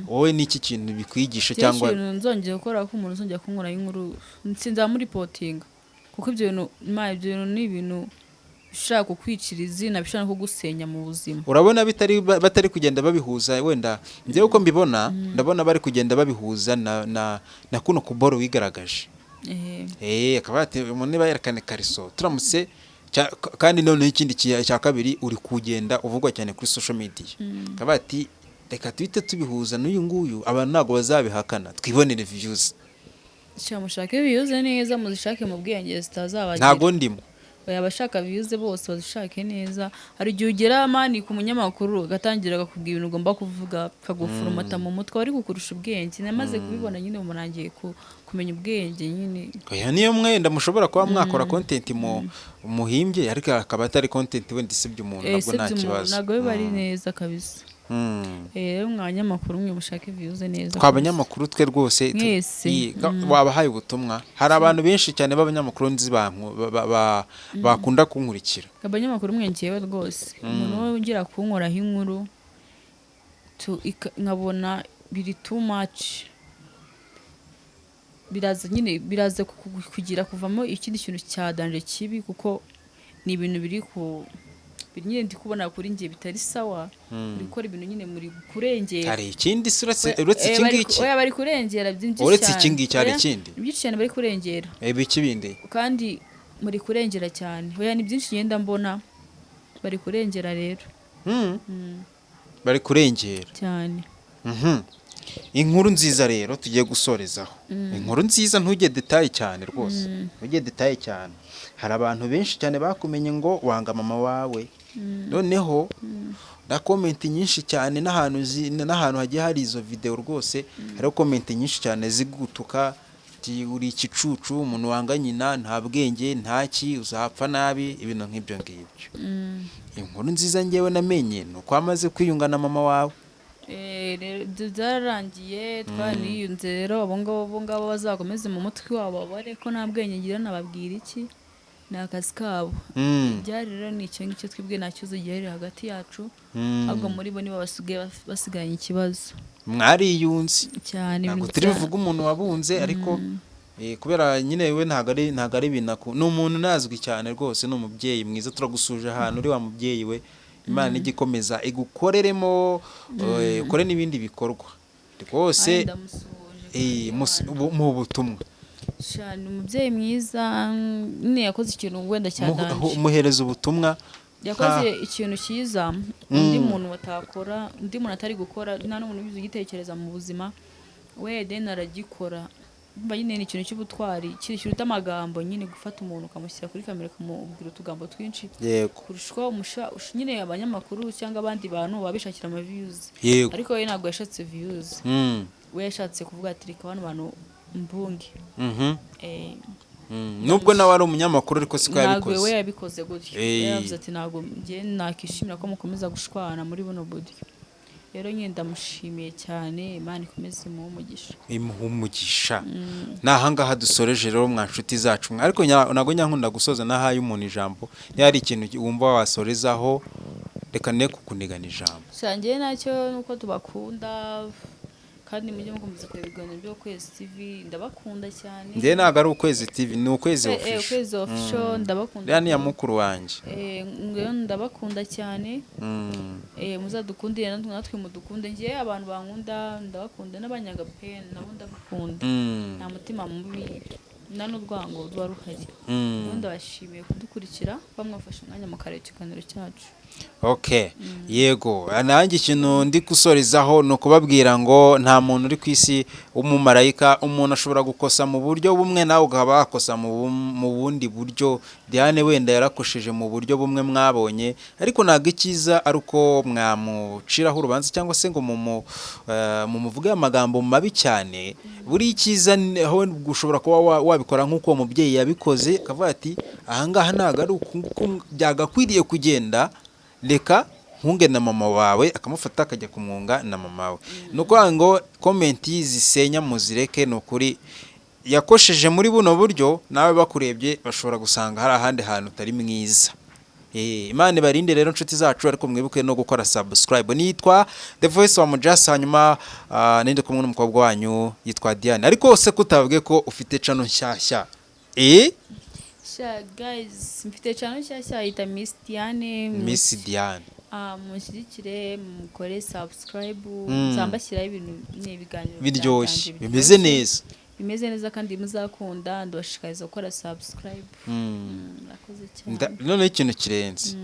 Wowe ni iki kintu bikwigisha? Cyangwa Cyangwa ikintu nzongera gukora ko umuntu uzongera kunkoraho inkuru nzamuripotinga, kuko ibyo bintu, ma, ibyo bintu ni ibintu bishobora kukwicira izina, bishobora no kugusenya mu buzima. Urabona bitari batari kugenda babihuza? Wenda njyewe uko mbibona, ndabona bari kugenda babihuza na kuno kuboro wigaragaje. Akaba ati umuntu niba yerekana ikariso turamutse kandi noneho ikindi cya kabiri, uri kugenda uvugwa cyane kuri social media, akaba ati reka tuhite tubihuza n'uyu nguyu, abantu ntabwo bazabihakana, twibonere views. Sha mushake views neza, muzishake mu bwenge zitazabagira. Ntabwo ndimo. Oya, abashaka views bose bazishake neza. Hari igihe ugera man ku munyamakuru, agatangira akakubwira ibintu ugomba kuvuga, akagufurumata mu mutwe, bari kukurusha ubwenge. Namaze kubibona nyine, umurangiye kumenya ubwenge nyine. Oya, niyo mwenda mushobora kuba mwakora content mu muhimbye, ariko akaba atari content wenda isebya umuntu, nabwo nta Isebya umuntu, kibazo. Ntabwo biba ari neza kabisa. Rero mwa banyamakuru mwe, mushake views neza. Twa abanyamakuru twe rwose Mwese. Wabahaye ubutumwa. Hari abantu benshi cyane b'abanyamakuru nzi bakunda kunkurikira. Abanyamakuru mwe, njyewe rwose umuntu we ugera kunkoraho inkuru nkabona biri too much, biraza nyine, biraza kugira kuvamo ikindi kintu cya danger kibi, kuko ni ibintu biri ku biri nyine ndi kubona kuri njye bitari sawa. Muri gukora ibintu nyine muri kurengera. Hari ikindi se uretse iki ngiki? Oya, bari kurengera byinshi Uretse cyane. iki ngiki hari Oya, ikindi? ni byinshi cyane bari kurengera. Ibiki bindi? Kandi muri kurengera cyane. Oya, ni byinshi ngenda mbona bari kurengera rero. Bari kurengera. Cyane. Inkuru nziza rero tugiye gusorezaho, inkuru nziza, ntujye détail cyane rwose, ntujye détail cyane. Hari abantu benshi cyane bakumenye ngo wanga mama wawe, noneho na comment nyinshi cyane n'ahantu n'ahantu hagiye hari izo video rwose, hariho comment nyinshi cyane zigutuka. Ati uri igicucu, umuntu wanga nyina nta bwenge, ntaki, uzapfa nabi, ibintu nk'ibyo ngibyo. Inkuru nziza ngewe namenye ni uko wamaze kwiyunga na mama wawe. Rero ibyo byararangiye, twaniyunze. Rero abo ngabo bazakomeze mu mutwe wabo babone ko nta bwenge ngira, nababwira iki, ni akazi kabo. Ibyari rero ni icyo ngicyo, twebwe nta kibazo gihari hagati yacu, ahubwo muri bo nibo basigaye basigaranye ikibazo. Mwariyunze. Cyane. Ntabwo Ibintu turi buvuge umuntu wabunze, ariko kubera nyine we ntabwo ari ibintu ni umuntu unazwi cyane rwose, ni umubyeyi mwiza. Turagusuje ahantu uri wa mubyeyi we, Imana ijya ikomeza igukoreremo, ukore n'ibindi bikorwa rwose. Ay, ndamusuhuje kandi Imana. Mu butumwa. Sha, ni umubyeyi mwiza nyine, yakoze ikintu wenda cya danger. Muhereza ubutumwa. Yakoze ikintu cyiza undi muntu batakora, undi muntu atari gukora, nta n'umuntu ubizi ugitekereza mu buzima we, then aragikora. Umva nyine ni ikintu cy'ubutwari kiruta amagambo nyine, gufata umuntu ukamushyira kuri kamera ukamubwira utugambo twinshi kurusha uko nyine abanyamakuru cyangwa abandi bantu baba bishakira ama views, ariko we ntabwo yashatse views. We yashatse kuvuga ati reka bano bantu mbunge. Nubwo nawe ari umunyamakuru, ariko siko Ntabwo yabikoze. we yabikoze gutyo. Yaravuze ati ntabwo njye nakishimira ko mukomeza gushwana muri buno buryo. Rero nyine ndamushimiye cyane, Imana ikomeze imuhe umugisha. Imuha umugisha. Ni ahangaha dusoreje rero, mwa nshuti zacu mwe. Ariko ntabwo nyankunda gusoza nahaye umuntu ijambo. Niba hari ikintu wumva wasorezaho, reka ne kukunigana ijambo. Shangiye nacyo nuko tubakunda, kandi mujye mukomeza kureba ibiganiro byo Kwezi TV, ndabakunda cyane. Njyewe ntabwo ari Ukwezi TV, ni Ukwezi Official. Ukwezi Official, ndabakunda. Uriya ni iya mukuru wanjye. Rero ndabakunda cyane. Muzadukundire natwe mudukunde. Njyewe abantu bankunda ndabakunda, n'abanyanga pe nabo ndabakunda. Nta mutima mubi nta n'urwango ruba ruhari. Rero ndabashimiye kudukurikira, bamwafashe umwanya mukareba ikiganiro cyacu. Okay, yego, nanjye ikintu ndi gusorezaho ni ukubabwira ngo nta muntu uri ku isi w'umumarayika. Umuntu ashobora gukosa mu buryo bumwe, nawe ukaba wakosa mu bundi buryo. Diane wenda yarakosheje mu buryo bumwe mwabonye, ariko ntabwo icyiza ari uko mwamuciraho urubanza cyangwa se ngo mumuvuge amagambo mabi cyane. Buri icyiza aho ushobora kuba wabikora nk'uko uwo mubyeyi yabikoze, akavuga ati ahangaha ntabwo ari uku nguku byagakwiriye kugenda, reka nkunge na mama wawe, akamufata akajya kumwunga na mama we. Ni ukuvuga ngo comment zisenya muzireke. Ni ukuri yakosheje muri buno buryo, nawe bakurebye bashobora gusanga hari ahandi hantu utari mwiza. Imana ibarinde rero inshuti zacu, ariko mwibuke no gukora subscribe. Nitwa The Voice wa Mujasa, hanyuma ninde kumwe n'umukobwa wanyu yitwa Diane. Ariko se kutavuge ko ufite channel nshyashya? Sha guys, mfite channel nshyashya yita Miss Diane. Miss Diane. Ah, mushyigikire, mukore subscribe, nzambashyiraho ibintu ni ibiganiro biryoshye bya danger, bimeze biryoshye, neza. Bimeze neza kandi muzakunda. Ndabashishikariza gukora subscribe. Murakoze cyane. Noneho ikintu kirenze,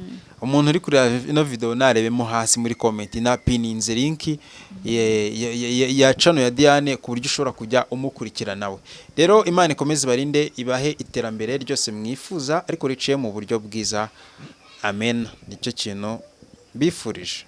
umuntu uri kureba ino video narebemo hasi muri comment na pininze link ya channel ya Diane, ku buryo ushobora kujya umukurikira nawe. Rero Imana ikomeze ibarinde, ibahe iterambere ryose mwifuza ariko riciye mu buryo bwiza. Amen, nicyo kintu mbifurije.